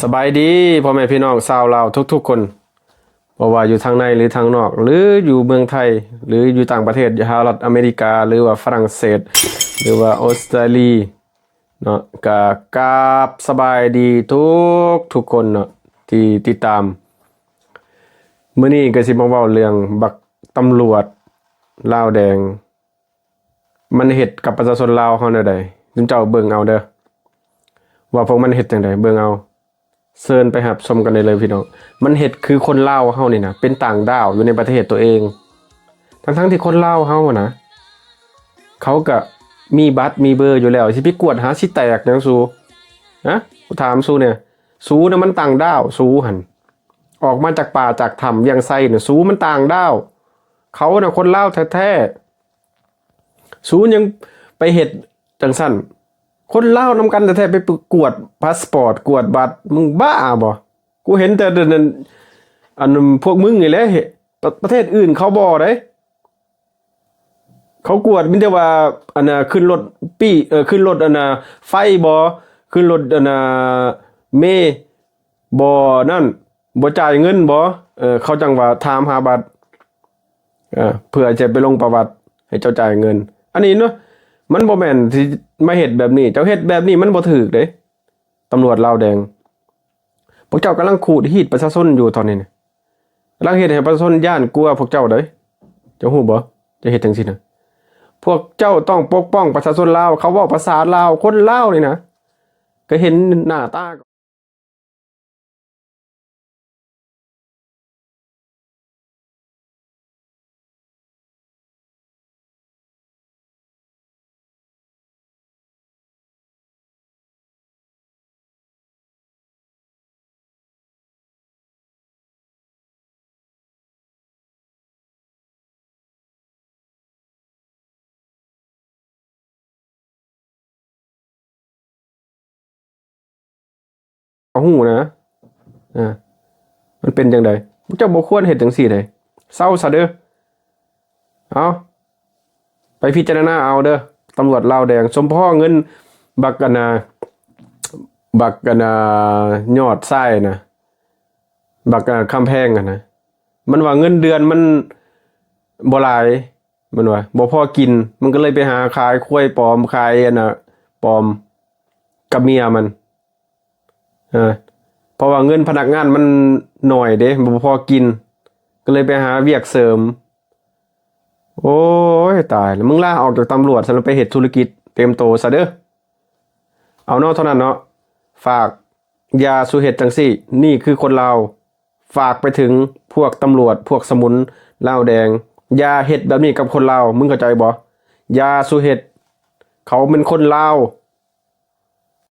ສະບາຍດີພໍ່ແມ່ພີ່ນ້ອງຊາວລາວທຸກໆຄົນ ບໍ່ວ່າຢູ່ທາງໃນ ຫຼື ທາງນອກ ຫຼື ຢູ່ເມືອງໄທ ຫຼື ຢູ່ຕ່າງປະເທດ ສະຫະລັດອາເມລິກາ ຫຼືວ່າຝຣັ່ງເສດ ຫຼືວ່າອົດສະຕາລີເນາະ ກະກາບສະບາຍດີທຸກໆຄົນເນາະ ທີ່ຕິດຕາມ. ມື້ນີ້ກະຊິມາເວົ້າເລື່ອງບັກຕຳຫຼວດລາວແດງ ມັນເຮັດກັບປະຊາຊົນລາວເຮົາແນວໃດ? ຊຸມເຈົ້າເບິ່ງເອົາເດີ ວ່າພວກມັນເຮັດຈັ່ງໃດ? ເບິ່ງເອົາ. ເຊີນໄປຮັບຊົມກັນໄດ້ເລີຍພີ່ນ້ອງ. ມັນເຮັດຄືຄົນລາວເຮົານີ້ນະ ເປັນຕ່າງດ້າວຢູ່ໃນປະເທດຕົວເອງ ທັງໆທີ່ຄົນລາວເຮົານະ ເຂົາກະມີບັດມີເບີຢູ່ແລ້ວ ຊິໄປກວດຫາຊິແຕກຫຍັງສູ? ຮະ? ກູຖາມສູແດ່. ສູນະມັນຕ່າງດ້າວ ສູຫັ້ນ ອອກມາຈາກປ່າຈາກຖ້ຳວຽງໄຊນະ ສູມັນຕ່າງດ້າວ. ເຂົານະຄົນລາວແທ້ໆ ສູຍັງໄປເຮັດຈັ່ງຊັ້ນ. ຄົນລາວນຳກັນແທ້ໆ ໄປກວດພາສປອດ ກວດບັດ ມຶງບ້າບໍ່? ກູເຫັນແຕ່ອັນນັ້ນ ອັນພວກມຶງນີ້ແຫຼະ. ປະ ປະເທດອື່ນເຂົາບໍ່ເດ້ ເຂົາກວດມີແຕ່ວ່າ ອັນນ່າ ຂຶ້ນລົດປີ້ ເອີ ຂຶ້ນລົດອັນນ່າ ໄຟບໍ່? ຂຶ້ນລົດອັນນ່າ ເມບໍ່? ນັ້ນ ບໍ່ຈ່າຍເງິນບໍ່? ເອີ ເຂົາຈັ່ງວ່າຖາມຫາບັດ ເອີ ເພື່ອຈະໄປລົງປະຫວັດໃຫ້ເຈົ້າຈ່າຍເງິນ. ອັນນີ້ເນາະ ມັນບໍ່ແມ່ນຊິມາເຮັດແບບນີ້ ເຈົ້າເຮັດແບບນີ້ມັນບໍ່ຖືກເດ້ ຕຳຫຼວດລາວແດງ. ພວກເຈົ້າກຳລັງຂູດຮີດປະຊາຊົນຢູ່ຕອນນີ້ນະ ກຳລັງເຮັດໃຫ້ປະຊາຊົນຢ້ານກົວພວກເຈົ້າເດ້. ເຈົ້າຮູ້ບໍ່? ເຈົ້າເຮັດຈັ່ງຊີ້ນະ ພວກເຈົ້າຕ້ອງປົກປ້ອງປະຊາຊົນລາວ ເຂົາເວົ້າພາສາລາວ ຄົນລາວນີ້ນະ ກະເຫັນໜ້າຕາ ເຮົາຮູ້ນະ ເອີ ມັນເປັນຈັ່ງໃດ? ພວກເຈົ້າບໍ່ຄວນເຮັດຈັ່ງຊີ້ເດ້ ເຊົາຊະເດີ. ເອົາ ໄປພິຈາລະນາເອົາເດີ ຕຳຫຼວດລາວແດງ. ສົມພໍເງິນບັກອັນນ່າ ບັກອັນນ່າ ຍອດຊາຍນະ ບັກ ເອີ ຄຳແພງຫັ້ນນະ ມັນວ່າເງິນເດືອນມັນບໍ່ຫຼາຍ ມັນວ່າບໍ່ພໍກິນ ມັນກະເລີຍໄປຫາຂາຍຄວາຍປອມ ຂາຍອັນນ່າປອມກັບເມຍມັນ. ເອີ ເພາະວ່າເງິນພະນັກງານມັນໜ້ອຍເດ້ ບໍ່ພໍກິນ ກະເລີຍໄປຫາວຽກເສີມ. ໂອ້ຍ ຕາຍລະ ມຶງລາອອກຈາກຕຳຫຼວດຊະ ລະໄປເຮັດທຸລະກິດເຕັມໂຕຊະເດີ. ເອົາເນາະ ເທົ່ານັ້ນເນາະ ຝາກ ຢ່າສູ່ເຮັດຈັ່ງຊີ້ ນີ້ຄືຄົນລາວ. ຝາກໄປເຖິງພວກຕຳຫຼວດ ພວກສະໝຸນລາວແດງ ຢ່າເຮັດແບບນີ້ກັບຄົນລາວ ມຶງເຂົ້າໃຈບໍ່? ຢ່າສູ່ເຮັດ ເຂົາເປັນຄົນລາວ